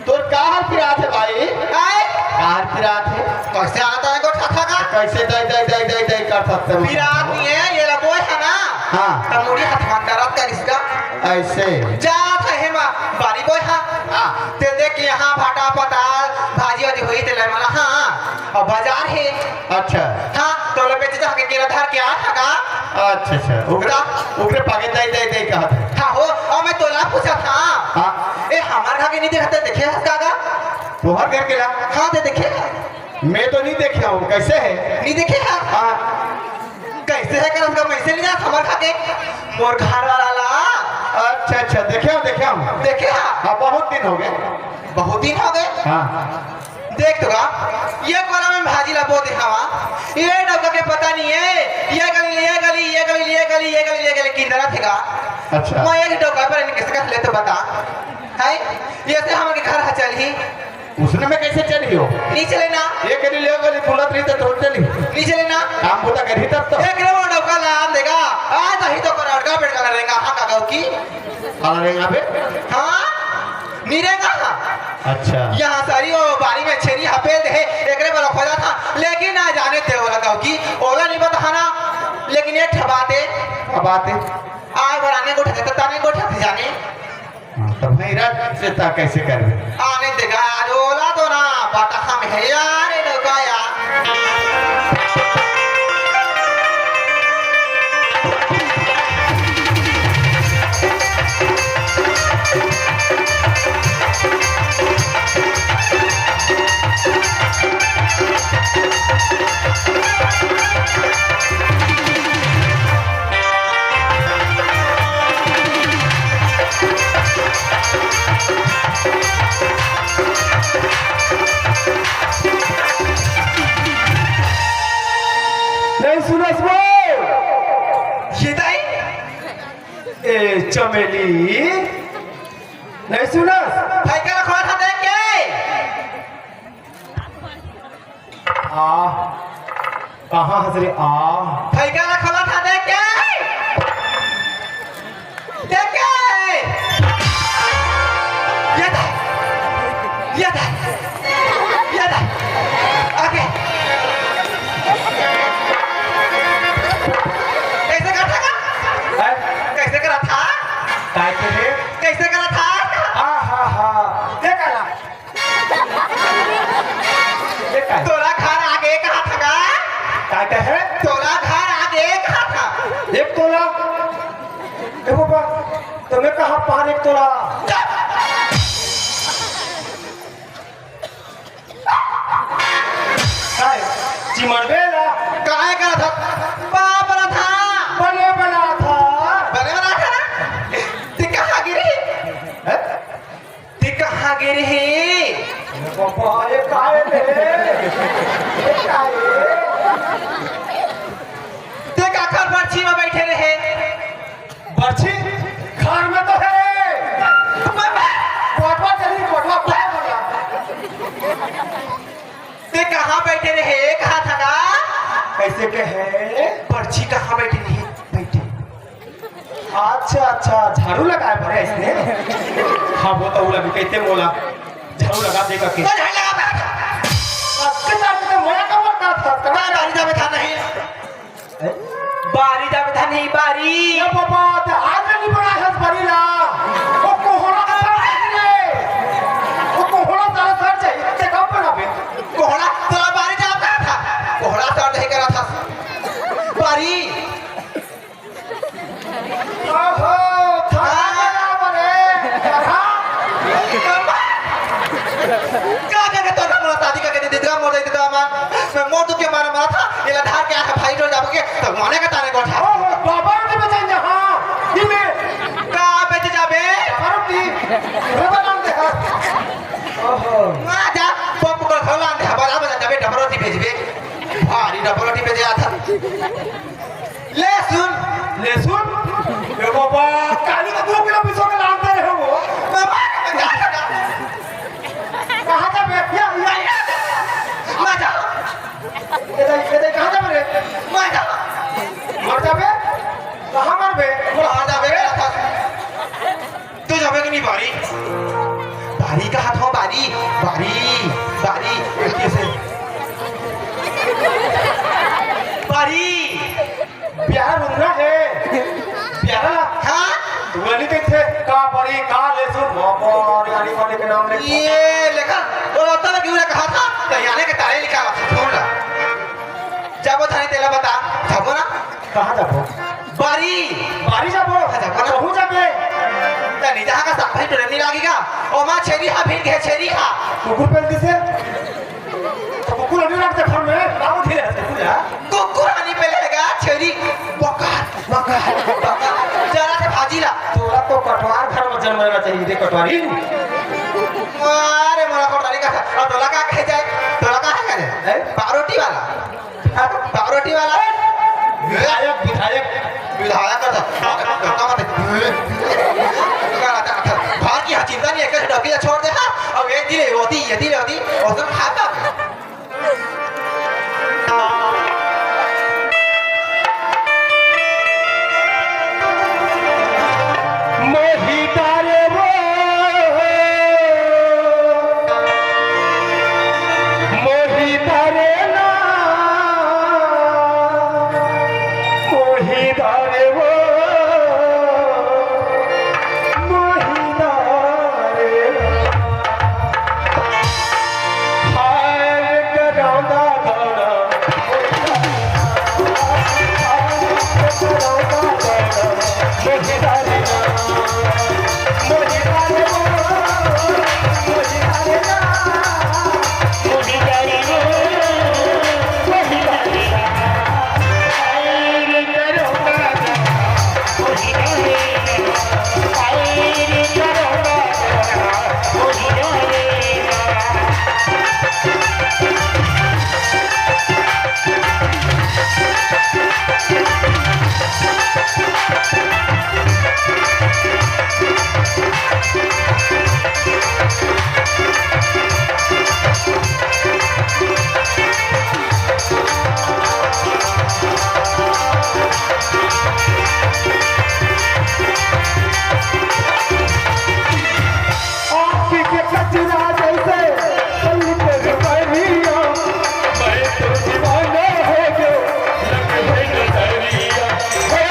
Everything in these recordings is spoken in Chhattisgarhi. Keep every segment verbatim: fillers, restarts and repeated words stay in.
तोर का हाल पिरात हे भाई? आय? का हाल पिरात हे? कइसे आता है गोठा था का? कइसे दई, दई, दई, दई, दई करत हस? पिरात नइ हे, ये ला बोय हे ना? हाँ। त मुड़ी हाथ मा दरद करिस का? अइसे? जात हे मा, बारी बोय हा। हाँ। ते देख यहाँ भाटा पताल, भाजी वाजी होही ते ले मला, हाँ। अउ बाजार हे। अच्छा। हाँ, तोला बेचे जाके केरा धर के आत हा का? अच्छा, अच्छा। ओकरे, ओकरे पागे दई, दई, दई कहत हे। हाँ हो, अउ मैं तोला पूछत हँव। हाँ। ए, हमर घर के नइ देखत हे, देखे हस का गा? तोहर घर के ला? हाँ, ते देखे हस? मैं तो नइ देखे हँव, कइसे हे? नइ देखे हस? हाँ। कइसे हे करत का, मैं से नइ जानत हमर घर के? मोर घर वाला ला। अच्छा, अच्छा, देखे हँव, देखे हँव। देखे हस? हाँ, बहुत दिन होगे। बहुत दिन होगे? हाँ। देख तो गा, ये कोला में भाजी ला बो दे हवा, ये डौका के पता नइ हे, ये गली, ये गली, ये गली, ये गली, ये गली, ये गली किंदरा थे गा। अच्छा। मैं एक डौका पर इनके से कस ले तो बता, है? ये से हमर के घर हा चलही। उसने में कइसे चलही हो? नइ चले ना। ये गली, ये गली बुलत रही तो थोड़ी चलही। नइ चले ना। काम होता करही तब तो। एक रे वो डौका ला आन देगा, आज ही तो कर अड़का बेड़का ला रेंगा, हाँ का गाँव की। काला रेंगा बे? हाँ, नइ रेंगा। अच्छा। यहाँ सारी ओ बारी में छेरी हपेल दे हे, एकरे बर खोजा था, लेकिन ना जाने ते ओला गाँव की, ओला नइ बता ना, लेकिन एक ठा बात हे। का बात हे? आय बर आने गोठा, त ताने गोठा थे जाने। हाँ, तब नहीं रह से ता कइसे करबे? आने देगा, आज ओला तो ना, बता हम हे यार, ए डौका यार। नहीं सुनस वो? ये दाई? ए चमेली, नहीं सुनस? भाई का रखवा था देख के। आ, कहाँ हस रे? आ। भाई का रखवा था देख के। देख के। ये दे। ये दे। ये दे। आगे। कइसे करत था? हैं? कइसे करत था? काय के रे? कइसे करत था? आ हा हा। देख आला। ये काय? तोला घर आगे कहा था का? काय कहे? तोला घर आगे कहा था? एक तोला? ए बाबा, तुम्हें कहा पार एक तोला? काय? चिमड़बे ला? काय कहा था? बाप ला था। बने बना था। बने बना था ना? ते कहाँ गिरी? हैं? ते कहाँ गे रहे? बाबा, ये काय रे? ये काय रे? ते काखर बरछी में बैठे रहे? बरछी? घर में तो है। बाबा! कोटवा चली, कोटवा पाए बोला। ते कहाँ बैठे रहे? कहा था ना? कैसे कहे? बरछी कहाँ बैठे रहे? बैठे। अच्छा, अच्छा, झाड़ू लगाए बर अइसने। हाँ, वो तो उला भी कहते मोला झाड़ू लगा दे करके। मैं झाड़ू लगा बर। अतके तार के तो मोला का मत था, मैं बारी जाबे था नहीं। हैं? बारी जाबे था नहीं, बारी। ये बाबा, ते आज नहीं बना है बारी ला। वो कोहड़ा का सर है रे। वो कोहड़ा सारा सर चाहिए, ते कब बनाबे? कोहड़ा, तोला बारी जाबे था। कोहड़ा सर नहीं करा था। बारी। ओहो, थाना गया बने, कहा? का करके तो ना मोला शादी करके दे देगा, मोर दे देगा माँ। मैं मोर दुख के मारे मरा था, ये ला धार के आके भाई डोल जाबो के, तो मने का तारे गोठा। ओहो, डबल रोटी बेचेंगे, हाँ, ये में। का बेचे जाबे? डबल रोटी, रोटा लान दे, हाँ। ओहो। ना जा, पप्पू का घर लान दे, बड़ा बड़ा जाबे, डबल रोटी बेचबे। भारी डबल रोटी बेचे आता। लहसुन। लहसुन? ए बाबा, काली का दो किलो पिसो के लानते रहे वो। बाबा, मैं जा सकता। कहाँ जाबे? या, या, या। मैं जा। ये दे, ये दे, कहाँ जाबे रे? मैं जा। मर जाबे? बारी, बारी कहत हंव, बारी, बारी, बारी, कइसे? बारी, प्यारा रुंगरा हे, प्यारा। हाँ? वही कहिथे, का बारी, का लेसु, बाबा, रानी वाले के नाम ले। ये लेखा, वो लौटा लगी उन्हें कहा था, तो याने के तारे लिखा, सुन ला। जब वो थाने तेला बता, जाबो ना? कहाँ जाबो? बारी। बारी जाबो? हाँ, जाबो ना। कहूँ जाबे? तनी जहाँ का साफाई टोले नहीं लागेगा। ओ माँ, छेरी हा, भीड़ के छेरी हा। कुकुर पेल दिसे? तो कुकुर अभी रखते फल में, बाबू धीरे हंसते पूजा। कुकुर आनी पहले लगा, छेरी। बका, बका, बका। जरा से भाजी ला। तोला तो कटवार घर में जन्म लेना चाहिए, देख कटवारी। अरे, मोला कटवारी का, अब तोला का कहे जाए? तोला का है करे? हैं? पावरोटी वाला। पावरोटी वाला। विधायक, विधायक। विधायक का था। का, का, का मत। घर की चिंता नहीं है, कैसे डॉक्टर छोड़ दे, हाँ? अब ये धीरे होती, ये धीरे होती, और सब खाता। मोहिता रे वो, मोहिता रे ना, मोहिता रे वो, मोहिता रे ना। हाय रे करौंदा दाना, आँखी के कचरा जैसे पल्ली पे रुपरिया, मैं तो दीवाना हो गयो, लग है नजरिया। हे,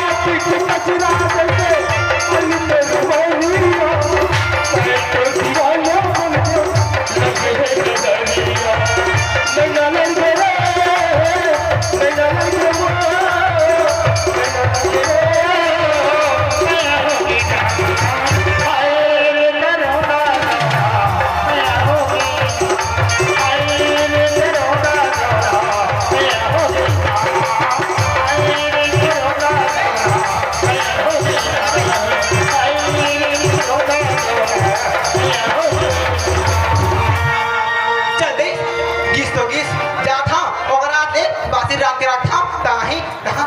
आँखी के कचरा जैसे पल्ली पे रुपरिया, मैं तो दीवाना हो गयो, लग है नजरिया। चल दे, गिस तो गिस, जात हंव, ओकरा ले बासी रात के रात हंव, ताही, ताहा।